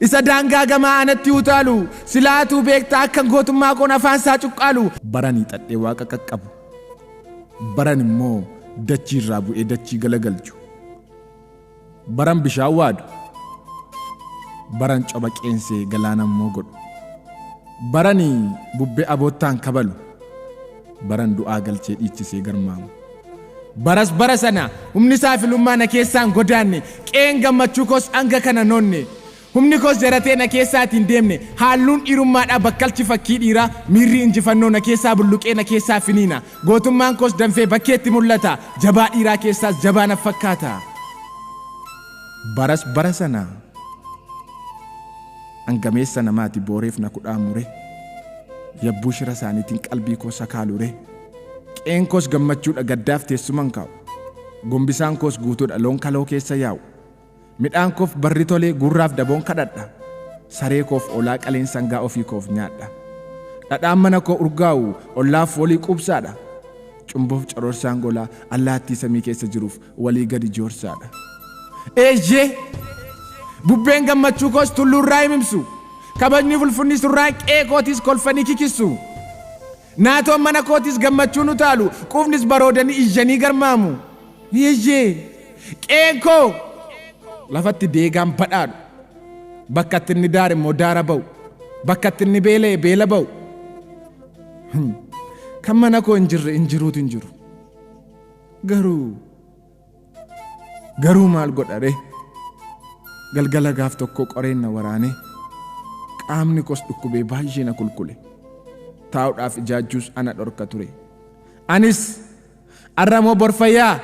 Isa daangaa gamaa anatti utaalu silaatuu beektaa akkan gootummaa koon afaan isaa cuqqaalu. Baran hiixadhee waaqa qaqqabu. Baran immoo dachii irraa bu'ee dachii galagalchu. Baran bishaan waadu. Baran coba qeensee galaana immoo godhu. Baran bubbee aboottaan kabalu. Baran du'aa galchee dhiichisee garmaamu. Baras bara sana humni saafilummaa na keessaan godaanne, qe'een gammachuu koos hanga kana noonne. Humni koos jaratee na keessaatiin deemne, haalluun dhiirummaadhaa bakkalchi fakkii dhiiraa, miirri injifannoo na keessaa bulluqee na keessaa finiina. Gootummaan koos danfee bakkeetti mul'ata, jabaa dhiiraa keessaas jabaa na fakkaata. Baras bara sana hangameessa namaati booreef na kudhaan mure, yabbuu shira isaaniitiin qalbii koo sakaalure. Qe'een koos gammachuudha gaddaaf teessuman kaa'u. Gombisaan koos guutuudha loon kaloo keessa yaa'u. Midhaan koof barri tolee gurraaf daboon kadhadha. Saree koof olaa qaleen sangaa ofii koof nyaadha. Dhadhaan mana koo urgaa'u ollaaf foolii quubsaadha. Cumboof cororsaan golaa allaattii samii keessa jiruuf walii gadi joorsaadha. Eeyyee! Bubbeen gammachuu koos tulluurraa himimsu. Kabajni fulfunni surraa qe'ee kootiis kolfanii kikissu. Naatoon mana kootiis gammachuun utaalu, quufnis baroodanii iyyanii garmaamu. Eeyyee! Qe'een koo lafatti deegaan badhaadhu. Bakka itti inni daare immoo daara ba'u. Bakka itti inni beela'e beela ba'u. Kan mana koo hin jirre hin jiruutu hin jiru. Garuu garuu maal godha ree? Galgala gaaf tokko qoreen na waraanee qaamni koos dhukkubee baay'ee na kulkule. Taa'uudhaaf ijaajjuus ana dhorka ture. Anis arra moo bor fayyaa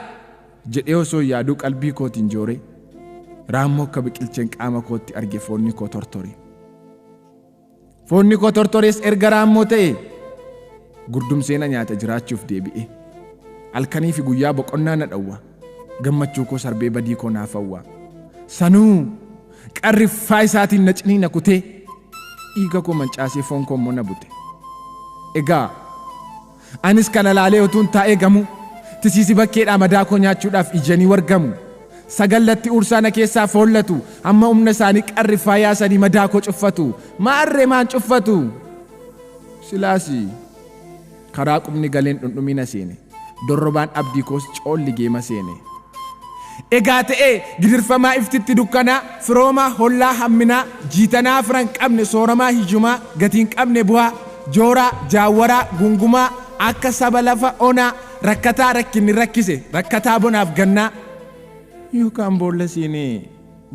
jedhee osoo yaaduu qalbii kootiin jooree raammoo akka biqilcheen qaama kootti arge foonni koo tortore. Foonni koo tortorees erga raammoo ta'e gurdumsee na nyaata jiraachuuf deebi'e. Halkanii fi guyyaa boqonnaa na dhawwa. Gammachuu koo sarbee badii koo naaf hawwa. Sanuu qarriffaa isaatiin na ciniina kutee dhiiga koo mancaasee foon koo immoo na bute. Egaa anis kana laalee utuun taa'ee gamu tisiisi bakkeedhaa madaa koo nyaachuudhaaf ijjanii wargamu. Sagallatti uursaa na keessaa foollatu hamma humna isaanii qarriffaa yaasanii madaa koo cuffatu. Maarree maan cuffatu? Silaasi karaa qubni galeen dhundhumii na seene. Dorrobaan abdii koos coolli geema seene. Egaa ta'ee gidirfamaa iftitti dukkanaa, firoomaa hollaa hamminaa, jiitanaa firan qabne sooramaa hiyyumaa, gatiin qabne bu'aa, jooraa, jaawwaraa, gungumaa, akka saba lafa onaa, rakkataa rakkinni rakkise, rakkataa bonaaf gannaa. Yookaan boolla seenee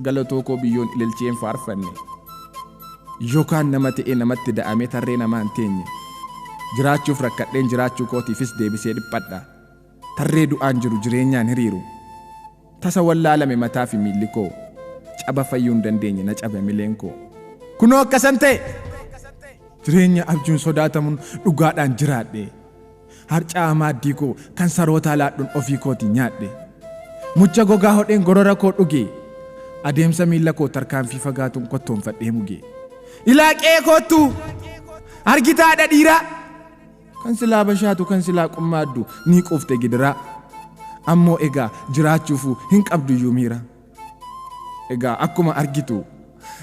galatoo koo biyyoon ililchee hin faarfanne. Yookaan nama ta'ee namatti da'amee tarree namaa hin teenye. Jiraachuuf rakkadheen jiraachuu kootiifis deebisee dhiphadha. Tarree du'aan jiru jireenyaan hiriiru. Tasa wallaalame mataa fi miilli koo. Caba fayyuu hin dandeenye na cabe mileen koo. Kunoo akkasan ta'e! Jireenya abjuun sodaatamuun dhugaadhaan jiraadhe. Harca'a maaddii koo kan sarootaa laadhuun ofii kootii nyaadhe. Mucha gogaa hodheen gorora koo dhuge. Adeemsa miilla koo tarkaanfii fagaatuun kottoonfadhee muge. Ilaa qe'ee koottu! Argitaadha dhiiraa! Kan silaa bashaatu kan silaa qummaaddu ni quufte gidiraa. Ammoo egaa jiraachuufuu hin qabduyyuu miira. Egaa akkuma argitu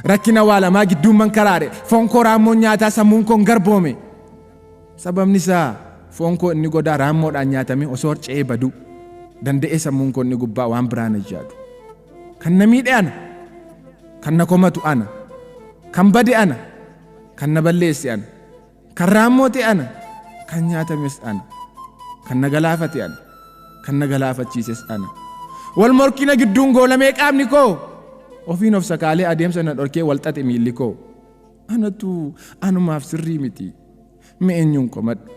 rakkina waa lamaa gidduun mankaraare, foon koo raammoon nyaataa sammuun koon garboome. Sababni isaa foon koo inni godaa raammoodhaan nyaatamee osoo harca'ee baduu danda'ee sammuun koo inni gubbaa waan biraa na yaadu. Kan na miidhe ana. Kan na komatu ana. Kan bade ana. Kan na balleesse ana. Kan raammoo ta'e ana. Kan nyaatames ana. Kan na galaafate ana. Kan na galaafachiises ana. Wal morkina gidduun goolamee qaamni koo. Ofiin of sakaalee adeemsa na dhorkee wal xaxe miilli koo. Anatu anumaaf sirrii miti. Mee eenyuun komadhu?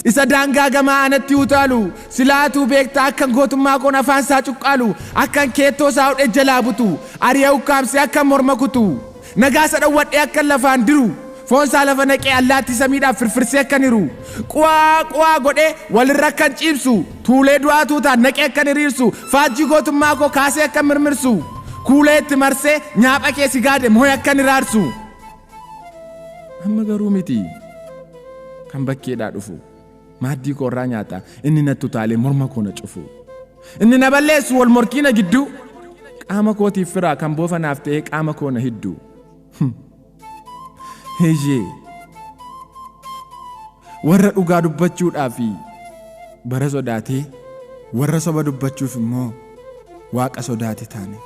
Isa daangaa gamaa anatti utaalu, silaatuu beektaa akkan gootummaa koon afaan isaa cuqqaalu, akkan keettoo isaa hodhee jalaa butu, ari'ee ukkaamsee akkan morma kutu, nagaa isa dhowwadhee akkan lafaan diru, foon isaa lafa naqee allaattii samiidhaaf firfirsee akkan hiru, qu'aa qu'aa godhee walirra akkan ciibsu, tuulee du'aa tuutaan naqee akkan hiriirsu, faajjii gootummaa koo kaasee akkan mirmirsu, kuulee itti marsee nyaapha kee si gaade moo'ee akkan hiraarsu. Amma garuu miti. Kan bakkeedhaa dhufu maaddii koo irraa nyaata, inni natti utaalee morma koo na cufu. Inni na balleessu wal morkiina gidduu. Qaama kootiif firaa kan boofa naaf ta'ee qaama koo na hiddu. Eeyyee. Warra dhugaa dubbachuudhaaf bara sodaatee, warra soba dubbachuuf immoo Waaqa sodaate taane.